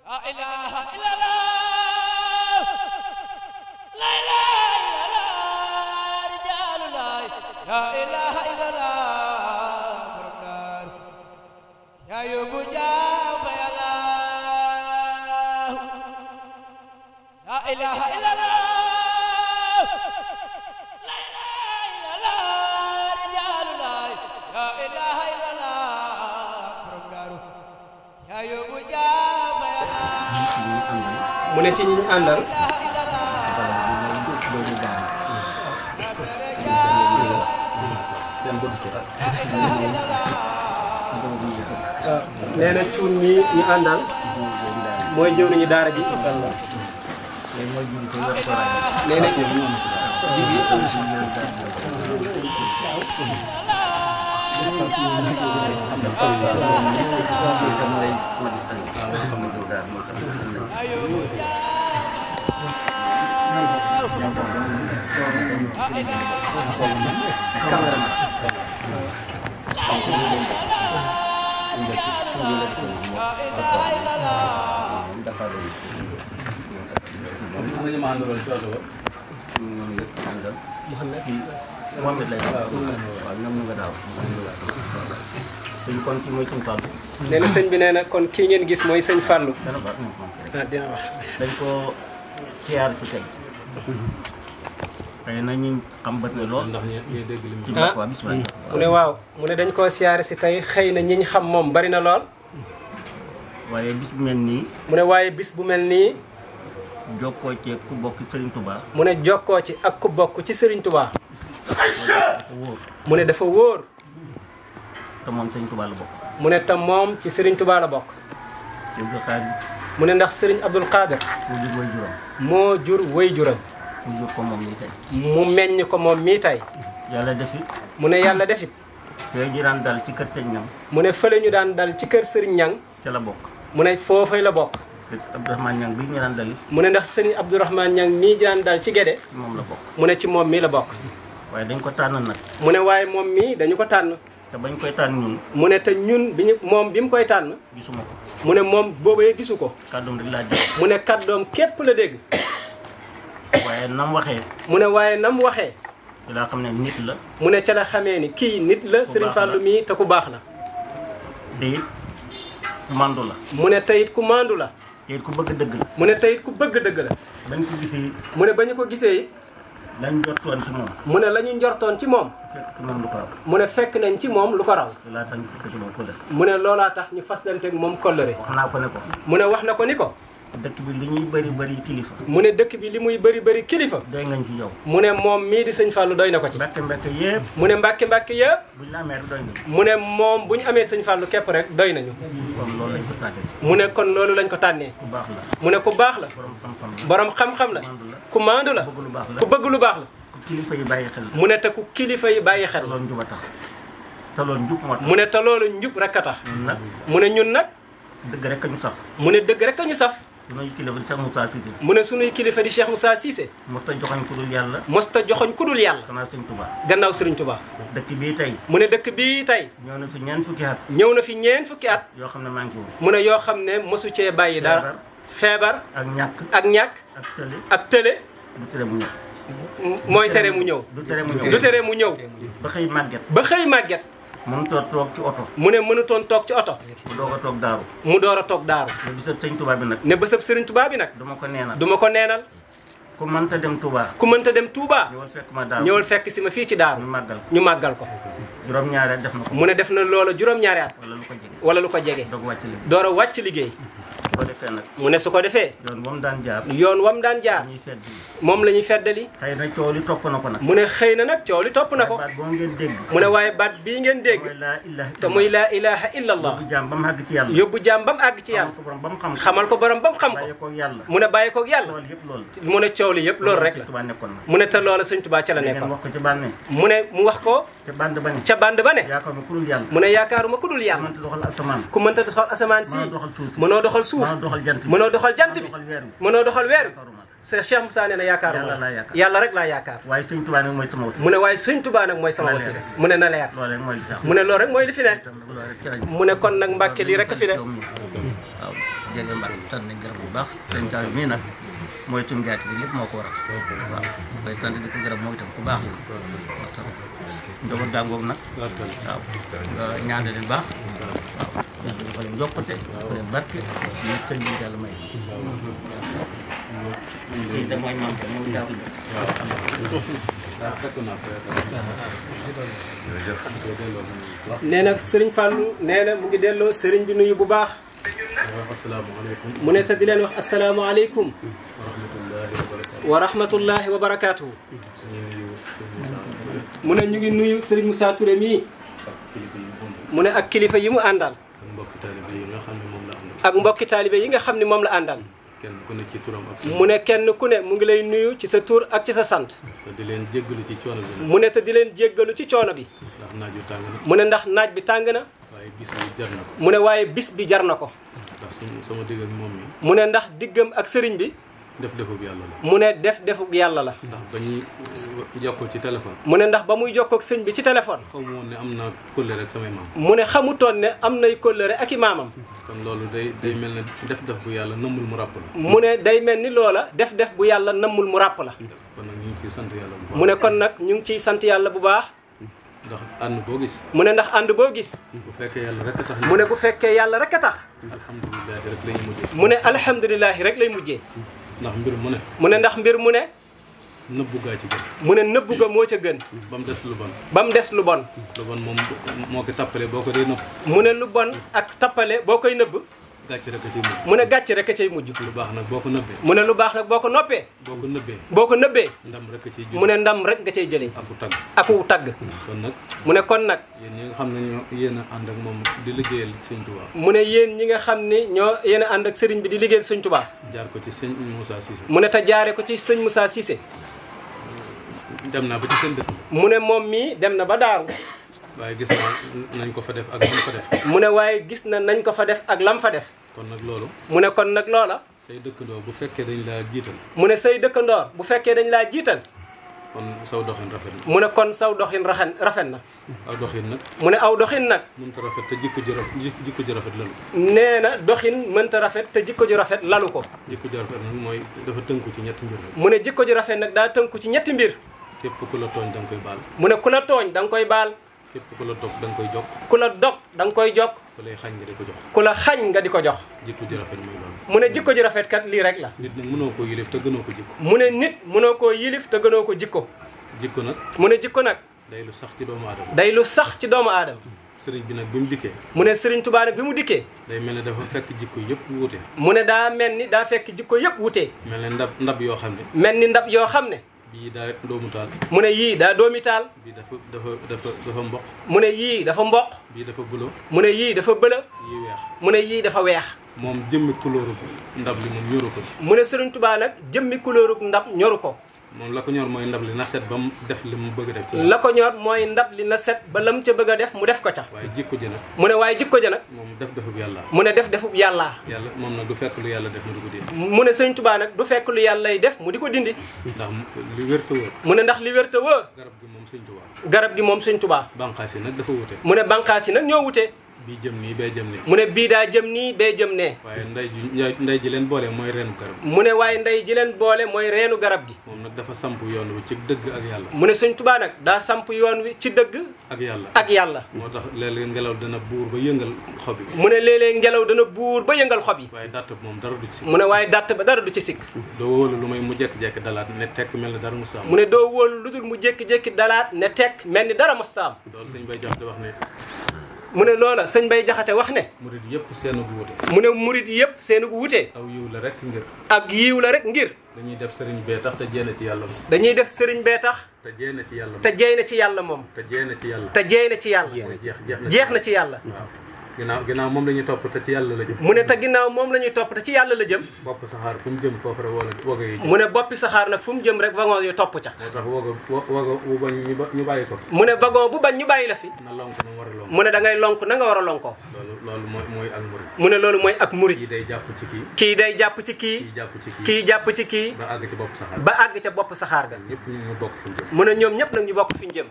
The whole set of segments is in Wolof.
La ilaha illallah, la ilaha illallah, rijalullah, la ilaha illallah, barokar, ya yubu jamba ya Allah, la ilaha illallah, la ilaha illallah, rijalullah, la ilaha illallah, barokar, ya yubu jamba ya Allah. mu ne ci ñi ñu àndal nee na cuun ñi ñu àndal mooy jëwriñu daara ji nee na jibi kon kii mooy sëñ Fallou. nee na sëñ bi nee na kon kii ngeen gis mooy sëñ Fallou. Dina wax. dañ ko siyaar si tey. tey na ñu xam bët na lool. ndax ñuy dégg li mu. mu ne waaw mu ne dañ koo siyaare si tey xëy na ñi ñu xam moom bari na lool. waaye bis bu mel nii. mu ne waaye bis bu mel nii. jokkoo ci ku bokk ci Serigne Touba. mu ne jokkoo ci ak ku bokk ci Serigne Touba. dafa wóor. mu ne dafa wóor. te moom Serigne Touba la bokk. mu ne te moom ci Serigne Touba la bokk. Abdou Khadir. mu ne ndax Serigne Abdul Qadir. moo jur way juram. moo jur way juram. mu jur ko moom mii tey. mu meññ ko moom mii tey. yàlla defit. mu ne yàlla defit. fee ñu daan dal ci kër Serigne Niang. mu ne fële ñu daan dal ci kër Serigne Niang. ca la bokk. mu ne foofay la bokk. Abdourahmane Niang bii ñu daan dali. mu ne ndax Serigne Abdourahmane Niang mii daan dal ci Gédé. moom la bokk. mu ne ci moom mii la bokk. waaye dañ ko tànn nag. mu ne waaye moom mii dañu ko tànn. te bañ koy tànn ñun. mu ne te ñun moom bi mu koy tànn. gisuma ko. mu ne moom boobee gisu ko. kàddoom rek laa dégg. mu ne kàddoom képp la dégg. waaye nam waxee. mu ne waaye nam waxee. ci laa xam ne nit la. mu ne ca la xamee ni kii nit la Serigne Fallou mii te ku baax la. te it ku mandu la. mu ne teyit ku mandu la. te it ku bëgg dëgg la. mu ne teyit ku bëgg dëgg la. bañ ko gisee. mu ne ba ñu ko gisee. lañ jortoon ci moom. mu ne la ñu njortoon ci moom. fekk ci moom lu ko raw. mu ne fekk nañ ci moom lu ko raw. laa tax ñu fekk ci moom ko def. mu ne loolaa tax ñu faslanteeg moom kollëre. wax naa ko ne ko. mu ne wax na ko ni ko. dëkk bi li ñuy bëri bëri kilifa. mu ne dëkk bi li muy bëri bëri kilifa. doy ngañ ci yow. mu ne moom mii di sëñ Fallou doy na ko ci. mbàkke mbàkke yëpp. mu ne mbàkke mbàkke yëpp. buñ la amee rek doy nañu. mu ne moom bu ñu amee sëñ Fallou képp rek doy nañu. kon loolu lañ ko tàggee. mu ne kon loolu lañ ko tànnee. ku baax la. mu ne ku baax la. borom xam-xam la. borom xam-xam la. ku maandu la. bëgg lu baax la. ku bëgg lu baax la. ku kilifa yi bàyyi xel. mu ne te ku kilifa yi bàyyi xel. te loolu njub a tax. te loolu njub moo tax. mu ne te loolu njub rek a tax. ñun nag. mu ne ñun nag. dëgg rek a ñu sax. mu ne dëgg rek a ñu saf. sunuy kilifa di Cheikh Moussa Cissé. mu ne sunuy kilifa di Cheikh Moussa Cissé. mosta joxoñ ku dul yàlla. mosta joxoñ ku dul yàlla. xanaa sëñ Touba. gannaaw Serigne Touba. dëkk bii tey. mu ne dëkk bii tey. ñëw na fi ñeent fukki at. ñëw na fi ñeent fukki at. yoo xam ne manqué wu. mu ne yoo xam ne mosu cee bàyyi dara. feebar. ak ñàkk. ak ñàkk. ak tële. ak tële. du tere mu ñëw. mooy tere mu ñëw. du tere mu ñëw. du tere mu ñëw. ba xëy màgget. ba xëy màgget. mënutoo toog ci oto. mu ne mënutoon toog ci oto. mu doog a toog daaru. mu door a toog daaru. ne bisab sëñ Touba bi nag. ne bésab Serigne Touba bi nag. duma ko neenal. duma ko neenal. ku mënta dem Touba. ku mënta dem Touba. ñëwal fekk ma daaru. ñëwal fekk si ma fii ci daaru. ñu màggal. ñu màggal ko. juróom-ñaari at def na ko. mu ne def na loola juróom-ñaari at. wala lu ko jege. wala lu ko jege. doog wàcc liggéey. door a wàcc liggéey. boo defee nag. mu ne su ko defee. yoon ba mu daan jaar. yoon wam daan jaar. ñuy fedd. moom la ñuy feddali. xëy na coow li topp na ko nag. mu ne xëy na nag coow li topp na ko. baat boo ngeen dégg. mu ne waaye baat bii ngeen dégg. mooy laa ilaha te muy laa ilaha illa allah. yóbbu jaam ba mu àgg ci yàlla. yóbbu jaam ba mu àgg ci yàlla. xamal ko borom ba mu xam. xamal ko borom ba mu xam ko. bàyyi koog yàlla. mu ne bàyyi koog yàlla. loolu yëpp loolu. mu ne coow li yëpp loolu rek la. Tuubaa nekkoon na. mu ne te loola sëñ Touba ca la ngeen nekkoon. wax ko ci bànne. mu ne mu wax ko te bànd ba ne. ca band ba ne. yaakaar ma ku dul yàlla. mu ne yaakaaruma ku dul yàlla. mënta doxal asamaan. ku mënta doxal asamaan si. mënoo doxal suuf. mënoo doxal suuf. mënoo doxal jant bi. mënoo doxal jant bi. mënoo doxal weer bi. mënoo doxal weer bi. yaakaaruma. Cheikh Moussa nee na yaakaaruma. yàlla laa yaakaar. yàlla rek laa yaakaar. waaye sëñ Tuubaa nag mooy sama wut. mu ne waaye sëñ Touba nag mooy sama na wasila. leer. mu ne na leer. loolu rek mooy li sax. mu ne loolu rek mooy li fi ne. loolu rek ci lañ. mu ne kon nag Mbàkke lii rek a fi ne. waaw. jërëjëf Mbacke sant nañ gërëm bu baax sëñ Saliou mii nag mooy suñu gàtt bi lépp moo ko waral waaw ñu koy sant di ko gërëm moom itam ku baax la njaboot daa ngoog nag waaw nga ñaanal leen baax waaw yàlla dafa leen jokkute dafa leen barke ñu sëñ bi yàlla may kii da mooy maam ko moom jàpp nee nag Serigne Fallou nee na mu ngi delloo Serigne bi nuyu bu baax mu ne te di leen wax asalaamaaleykum wa rahmatullahi wa barakaatuhu mu ne ñu ngi nuyu Serigne Moussa Touré mii mu ne ak kilifa yi mu àndal ak mbokki taalibe yi nga xam ne moom la àndal kenn ku ne ci turam ak mu ne kenn ku ne mu ngi lay nuyu ci sa tur ak ci sa sant te di leen jéggalu ci coono bi mu ne te di leen jéggalu ci coono bi ndax naaj wi tàng na mu ne ndax naaj bi tàng na waaye bis bi jar na ko mu ne waaye bis bi jar na ko ndax sama digg ak moom mi mu ne ndax diggam ak sëriñ bi def defub yàlla la mu ne def defub yàlla la ndax ba ñuy jokkoo ci téléphone mu ne ndax ba muy jokkoo ak sëñ bi ci téléphone xaw ma woon ne am naa kóllëre ak samay maam mu ne xamutoon ne am nay kóllëre ak i maamam kon loolu day mel ne def bu yàlla nëmmul mu ràpp la mu ne day mel ni loola def bu yàlla nammul mu ràpp la kon nag ñu ngi ciy sant yàlla bu baax mu ne kon nag ñu ngi ciy sant yàlla bu baax ndax ànd boo gis mu ne ndax ànd boo gis bu fekkee yàlla rek a tax mu ne bu fekkee yàlla rek a tax alhamdulilah rek la ñu mujjee mu ne alhamdulilahi rek lay mujjee ndax mbir mu ne mu ne ndax mbir mu ne nëbbu gaa ci gën mu ne nëbbu ga moo ca gën ba mu des lu bon ba mu des lu bon moom moo ko tappale boo ko dee nëbb mu ne lu bon ak tappale boo koy nëbb gàcc rek a ciy mujj mu ne gàcc rek a cay mujj lu baax nag boo ko nëbbee mu ne lu baax nag boo ko noppee boo ko nëbbee ndam rek a ciy mu ne ndam rek nga cay jëlee aku tagg aku tagg kon nag mu ne kon nag yéen ñi nga xam ne ñoo yéen a ànd ak moom di liggéeyal sëñ Touba mu ne yéen ñi nga xam ni ñoo yéen a ànd ak sëriñ bi di liggéeyal sëñ Touba jaar ko ci sëñ Moussa Cissé mu ne te jaare ko ci sëñ Moussa Cissé dem naa ba ci seen dëkk mu ne moom mii dem na ba daaru waaye gis na nañ ko fa def ak lam fa def mu ne waaye gis na nañ ko fa def ak lam fa def kon nag loolu mu ne kon nag loola say dëkkandoo bu fekkee dañ laa jiital mu ne say dëkkandoor bu fekkee dañ laa jiital kon saw doxin rafet na mu ne kon saw doxin rafet na aw doxin nag mu ne aw doxin nag mënta rafet te jikko ju rafet lalu nee na doxin mënta rafet te jikko ju rafet lalu ko jikko ju rafet nag mooy dafa tënku ci ñetti mbir mu ne jikko ju rafet nag daa tënku ci ñetti mbir képp ku la tooñ da nga koy baal mu ne ku la tooñ da nga koy baal képp ku la dog da nga koy jokk ku la dog da nga koy jokk ku lay xañ nga di ko jox ku la xañ nga di ko jox jikko ju rafet mooy loolu mu ne jikko ju rafet kat lii rek la nit nag mënoo koo yilif te gënoo ko jikko mu ne nit mënoo koo yilif te gënoo ko jikko jikko nag mu ne jikko nag day lu sax ci doomu aadama day lu sax ci doomu aadama sëriñ bi nag bi mu dikkee mu ne sëriñ Tuubaa nag bi mu dikkee day mel ne dafa fekk jikko yëpp wuute mu ne daa mel ni daa fekk jikko yëpp wutee mel ne ndab yoo xam ne mel ni ndab yoo xam ne bii daa doomu taal mu ne yii daa doomi taal bii dafa mboq mu ne yii dafa mboq bii dafa bulo mu ne yii dafa bëla yii weex mu ne yii dafa weex moom jëmmi couleur ndab li moom ñoru ko mu ne sëriñ Tuubaa nag jëmmi couleur ndab ñoru ko moom la ko ñor mooy ndab li na set ba mu def li mu bëgg a def ci la ko ñor mooy ndab li na set ba lam ca bëgg a def mu def ko ca waaye jikko ji nag mu ne waaye jikko ja nag moom defub yàlla mu ne defub yàlla yàlla moom nag du fekk lu yàlla def mu di ko dindi mu ne sëriñ Tuubaa nag du fekk lu yàllay def mu di ko dindi ndax li wér te wóor mu ne ndax li wér te wóor garab gi moom sëñ Tuubaa garab gi moom sëriñ Tuubaa banqaas yi nag dafa wute mu ne banqaas yi nag ñoo wute bii jëm nii bee jëm nii mu ne bii daa jëm nii bee jëm nee waaye nday ji leen boole mooy reenu garab mu ne waaye nday ji leen boole mooy reenu garab gi moom nag dafa samp yoon wi ci dëgg ak yàlla mu ne sëñ Tuubaa nag daa samp yoon wi ci dëgg ak yàlla ak yàlla moo tax léeg-léeg ngelaw dana buur ba yëngal xob yi mu ne léeg-léeg ngelaw dana buur ba yëngal xob yi waaye dàtt moom dara du ci sikk mu ne waaye dàtt ba dara du ci sikk doo wóolu lu may mu jékki-jékki dalaat ne tekk mel ni dara musta am mu ne doo wóolu lu dul mu jékki-jékki dalaat ne tekk mel ni dara musta am loolu sëñ bay jox di wax ne mu ne loola sëñ Bay Jaxate wax ne murid yëpp seenu gu wute mu ne murid yëpp seenu gu wute aw yiw la rek ngir ak yiw la rek ngir dañuy def sëriñ bee tax te jéena ci yàlla moom dañuy def sëriñ bee tax te jéena ci yàlla moom te jeey na ci yàlla moom te jéena ci yàlla te jeey na ci yàlla mooy jeex na ci yàlla waaw ginnaaw moom la ñuy topp te ci yàlla la jëm mu ne te ginnaaw moom la ñuy topp te ci yàlla la jëm bopp saxaar fu mu jëm foofu rek waga yi mu ne boppi saxaar nag fu mu jëm rek wagon yu topp ca moo tax waga bu bañ ñu bàyyi ko mu ne wagon bu bañ ñu bàyyi la fi na lonk na war a lonk mu ne da ngay lonk na nga war a lonkoo loolu mooy ak murid mu ne loolu mooy ak murid kii day jàpp ci kii kii day jàpp ci kii kii jàpp ci kii ba àgg ci bopp saxaar ba àgg ca bopp saxaar ga ñëpp ñu bokk fu ñu jëm mu ne ñoom ñëpp nag ñu bokk fi ñu jëm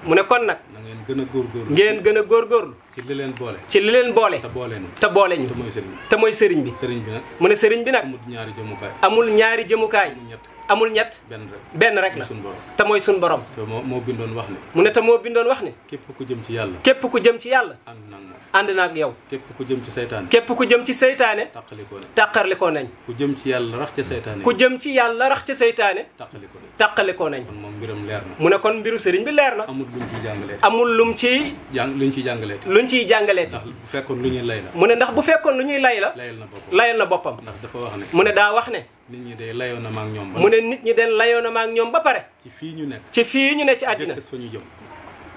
mu ne kon nag ngeen gën a góorgóorlu. ngeen gën a góorgóorlu. ci li leen boole. ci li leen boole. te boole ñu. te boole ñu. te mooy sëriñ bi. te mooy sëriñ bi. sëriñ bi nag. mu ne sëriñ bi nag. amul ñaari jëmukaay. amul ñaari jëmukaay. amul ñett. amul ñett. benn rek la. suñu borom. te mooy suñu borom. te moo bindoon wax ne. mu ne te moo bindoon wax ne. képp ku jëm ci yàlla. képp ku jëm ci yàlla. ànd na ak moom. ànd na ak yow. képp ku jëm ci saytaane. képp ku jëm ci seytaane. tàqalikoo nañ. tàqarlikoo nañ. ku jëm ci yàlla rax ca saytaane. ku jëm ci yàlla rax ca seytaane. tàqalikoo nañ. tàqalikoo nañ. kon moom mbiram leer na. mu ne kon mbiru sëriñ bi leer na. amul luñ ciy jàngaleeti. amul lum ci luñ ciy jàngaleeti. luñ ciy jàngaleeti. ndax bu fekkoon lu ñuy lay la. mu ne ndax bu fekkoon lu ñuy lay la. layal na boppam. layal na boppam. ndax dafa wax ne. mu ne daa wax ne. nit ñi day layoo na ma ak ñoom. mu ne nit ñi den layoo na ma ak ñoom ba pare. ci fii ñu nekk. ci fii ñu ne ci àddina. jëkkës fa ñu jëm.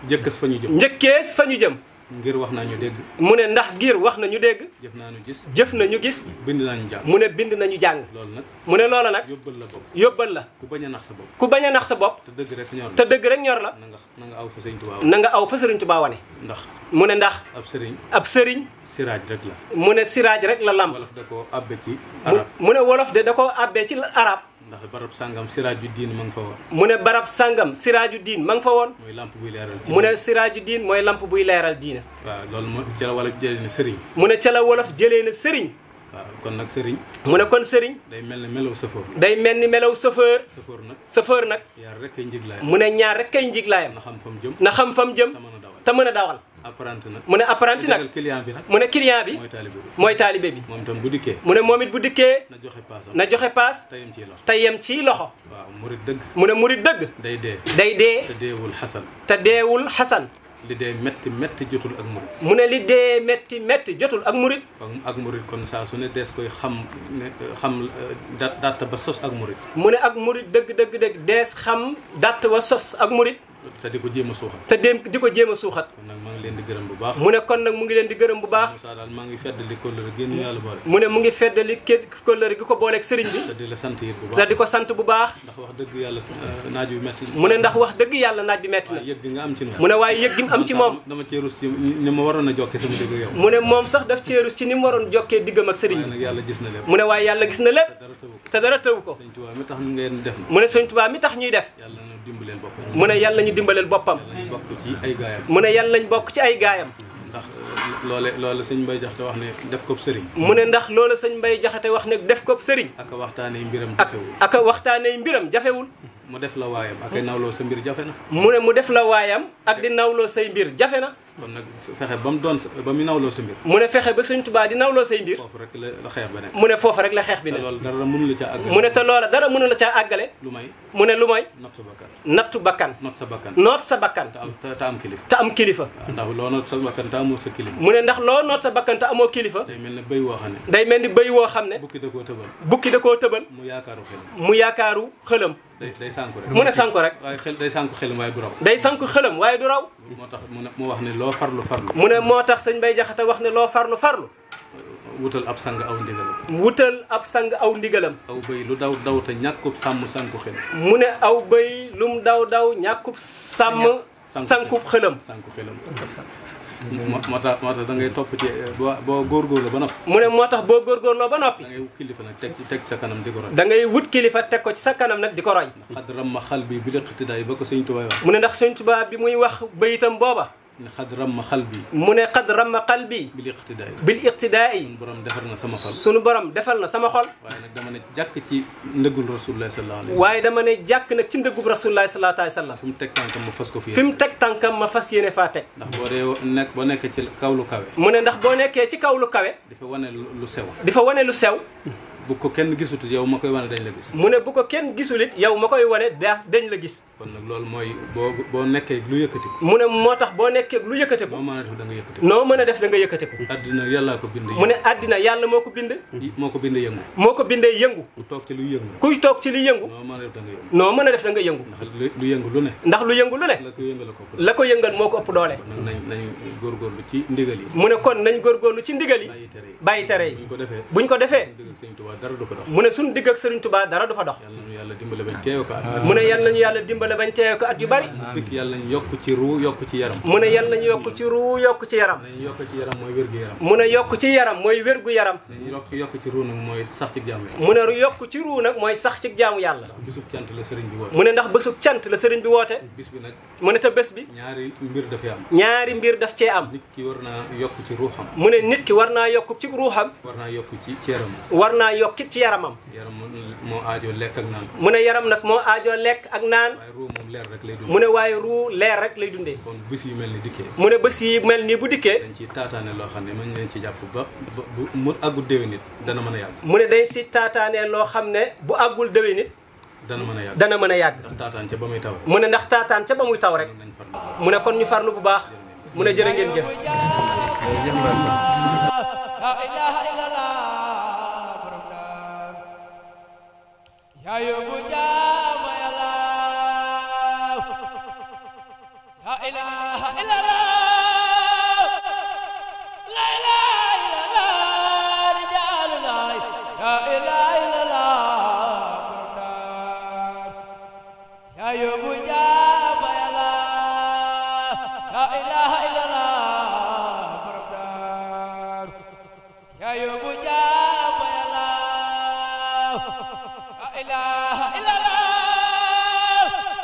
jëkkës fa ñu jëm. njëkkees fa ñu jëm. ngir wax naa ñu dégg. mu ne ndax ngir wax nañu dégg. jëf naa ñu gis. jëf nañu gis. bind nañu jàng. mu ne bind nañu jàng. loolu nag. mu ne loola nag. yóbbal la bopp. yóbbal la. ku bañ a nax sa bopp. ku bañ a nax sa bopp. te dëgg rek ñor la. te dëgg rek ñor la. na nga aw fa sëriñ Tuubaa. na nga aw fa sëriñ Tuubaa wane. ndax. mu ne ndax. ab sëriñ. ab sëriñ. siraaj rek la. mu ne siraaj rek la lamp. wolof da koo abbe ci arab. mu ne wolof de da koo abbee ci arab. ndax barab sàngam siraaj ju diin ma nga fa woon. mu ne barab sàngam siraaju diin ma nga fa woon. mooy lamp buy leeral diine. mu ne siraaju diin mooy lamp buy leeral diina. waaw loolu moo ca la wala jëlee ne sëriñ. mu ne ca la wolof jëlee na sëriñ. waaw kon nag sëriñ. mu ne kon sëriñ. day mel ne melaw safoor. day mel ni melaw chauffeur. safoor nag. chauffeur nag. yaar rek kay njiglaayam. mu ne ñaar rek kay njiglaayam. na xam fa mu jëm. na xam fa mu jëm. te mën a dawal. te mën a dawal. apprenti nag. mu ne apprenti nag. client bi nag. mu ne client bi. mooy taalibe bi. mooy taalibe bi. moom itam bu dikkee. mu ne moom it bu dikkee. na joxe paasam. na joxe paas. tayam ciy loxo. te yem ci loxo. waaw murit dëgg. mu ne murit dëgg. day dee. day dee. te deewul xasan. te deewul xasan. li dee metti metti jotul ak murit. mu ne li dee metti metti jotul ak murit. kon ak murit kon saa su ne dees koy xam ne xam datt ba sos ak murit. mu ne ak murit dëgg dees xam datt wa sos ak murit. te di ko jéem a suuxat. te di ko jéem a suuxat. kon nag maa ngi leen di gërëm bu baax. mu ne kon nag mu ngi leen di gërëm bu baax. Moussa daal maa ngi feddali kóllëre génn ñu yàlla boole. mu ne mu ngi feddali kóllëre gi ko booleeg sëriñ bi. te di la sant it bu baax. te di ko sant bu baax. ndax wax dëgg yàlla naaj bi metti. mu ne ndax wax dëgg yàlla naaj bi metti na. yëg gi nga am ci moom. mu ne waaye yëg gi mu am ci moom. dama cee rus ci ni ma waroon a jokkee sama dëgg yow. mu ne moom sax daf cee rus ci ni mu waroon jokkee diggam ak sëriñ waaye nag bi. yàlla gis na lépp. mu ne waaye yàlla gis na lépp. te dara tëwu ko. te dara tëwu ko. Sëñ Tuubaa mi tax ngeen def na. mu ne Sëriñ Tuubaa mi tax ñuy def. yàlla na dimbaleel boppam. mu ne yàlla ñu dimbaleel boppam. yàlla ñu bokk ci ay gaayam. mu ne yàlla lañ bokk ci ay gaayam. ndax loole sëñ Mbay Jaxate wax ne def ko sëriñ. mu ne ndax loolu sëñ Mbay Jaxate wax ne def ko sëriñ. ak waxtaanee mbiram ak jafewul. ak waxtaanee mbiram jafewul. mu def la waayam ak ay nawloo sa mbir jafe na. mu ne mu def la waayam ak di nawloo say mbir jafe na. kon nag fexe ba mu doon ba mu nawloo sa mbir. mu ne fexe ba Sëriñ Tuubaa di nawloo say mbir. foofu rek la xeex ba nekk. mu ne foofu rek la xeex bi te ne. loolu dara mënu la caa àggale. mu ne te loola dara mënu la caa àggale. lu may mu ne lu mooy. not sa bakkan. nattu bakkan. not sa bakkan. noot sa bakkan. te am kilifa. te am kilifa. waaw ndax loo not sa bakkan te amoo sa kilifa. mu ne ndax loo noot sa bakkan te amoo kilifa. day mel ne béy woo xam ne. day mel ni bëy woo xam ne. bukki da koo tëbal. bukki da koo tëbal. mu yaakaaru xelam. mu yaakaaru xëlam. day sànku rek. mu ne sànku rek. waaye xel day sànku xelam waaye du raw. day sànku xëlam waaye du raw. moo tax mu wax ne loo farlu farlu. mu ne moo tax sëñ Mbay Jaxate wax ne loo farlu farlu. wutal ab sang aw ndigalam. wutal ab sang aw ndigalam. aw bëy lu daw daw te ñàkkub sàmm sànku xel. mu ne aw bëy lum daw daw ñàkkub sàmm. sankub xëlam. sànku xelam. moo tax da ngay topp ci boo góorgóorlu ba noppi. mu ne moo tax boo góorgóorloo ba noppi. da ngay wut kilifa nag teg sa kanam di ko roy. da ngay wut kilifa teg ko ci sa kanam nag di ko roy. xad ramma xal bi bi liqtidaay ba ko sëñ Tuubaa wax. mu ne ndax Sëñ Tuubaa bi muy wax bayitam booba. ne xad ramma xal bi. mu ne xad ramma qalbi bi liqtidaay. bil iqtidaai. suñu borom defar na sama xol. sunu borom defal na sama xol. waaye nag dama ne jàkk ci ndëggul rasulullah sallallahu alayhi wa sallam. waaye dama ne jàkk nag ci ndëggub rasulullah sallallahu alayhi wa sallam. fi mu teg tànkam ma fas ko fi. fi mu teg tànkam ma fas yéene faa teg. ndax boo nekkee ci kaw lu kawe. mu ne ndax boo nekkee ci kaw lu kawe. dafa wane lu sew. di fa wane lu sew. bu ko kenn gisut yow ma koy wane dañ la gis. mu ne bu ko kenn gisulit yow ma koy wane dañ la gis. kon nag loolu mooy boo nekkee lu yëkkatiku. mu ne moo tax boo nekkee lu yëkkatiku. noo mën a def da nga yëkkatiku. noo mën a def da nga yëkkatiku. addina yàllaa ko bind. mu ne addina yàlla moo ko bind. moo ko bind yëngu. moo ko bindee yëngu. ku toog ci luy yëngu. kuy toog ci li yëngu. noo mën a def da nga yëngu. noo mën a def da nga yëngu. ndax lu yëngu lu ne. ndax lu yëngu lu ne. la ko yëngal ko ëpp. la ko yëngal moo ko ëpp doole. kon nag nañ góorgóorlu ci ndigal yi. mu ne kon nañ góorgóorlu ci ndigal yi. bàyyi tere yi. bàyyi tere yi. buñ ko defee. buñ ko defee. ndigal Sëñ Tuubaa dara du fa dox mu ne suñu digg ak Serigne Touba dara du fa dox yàlla nañu yàlla dimbale bañ teewe ko at mu ne yal nañu yàlla dimbale bañ teewe ko at yu bari dikk yàlla nañu yokk ci ruu yokk ci yaram mu ne yal nañu yokk ci ruu yokk ci yaram nañu yokk ci yaram mooy wér-gu yaram mu ne yokk ci yaram mooy wérgu yaram nañu yokk ci ruu nag mooy sax ci jàmm yàlla mu ne yokk ci ruu nag mooy sax ci jaamu yàlla bisub cant la sëriñ bi woote mu ne ndax bésub cant la sëriñ bi woote bis bi nag mu ne te bés bi ñaari mbir dafay am ñaari mbir daf cee am nit ki war naa yokk ci ruuxam mu ne nit ki war naa yokk ci ruuxam war naa yokk ci yaram war naa yokkit ci yaramam yaram moo aajo lekk ak naan mu ne yaram nag moo aajoo lekk ak naan waaye ruu moom leer rek lay dund mu ne waaye ruu leer rek lay dundee kon bis yu mel ni dikkee mu ne bés yi mel nii bu dikkee dañ ci taataane loo xam ne mën leen ci jàpp ba bu mu àggu déwén nit dana mën a yàgg mu ne dañ si taataanee loo xam ne bu àggul déwén nit dana mën a yàgg dana mën a yàgg ndax taataan ca ba muy taw mu ne ndax taataan ca ba muy taw rek nañ farlu mu ne kon ñu farlu bu baax mu ne jërë ngeen jëf La ilaha illallah borom daal yaa yóbbu jaam yàlla la ilaha illallah la ilaha illallah rijaalullah la ilaha illallah borom daal yaa yóbbu jaam yàlla la ilaha illallah borom daal yaa yóbbu jaam yàlla la ilaha illallah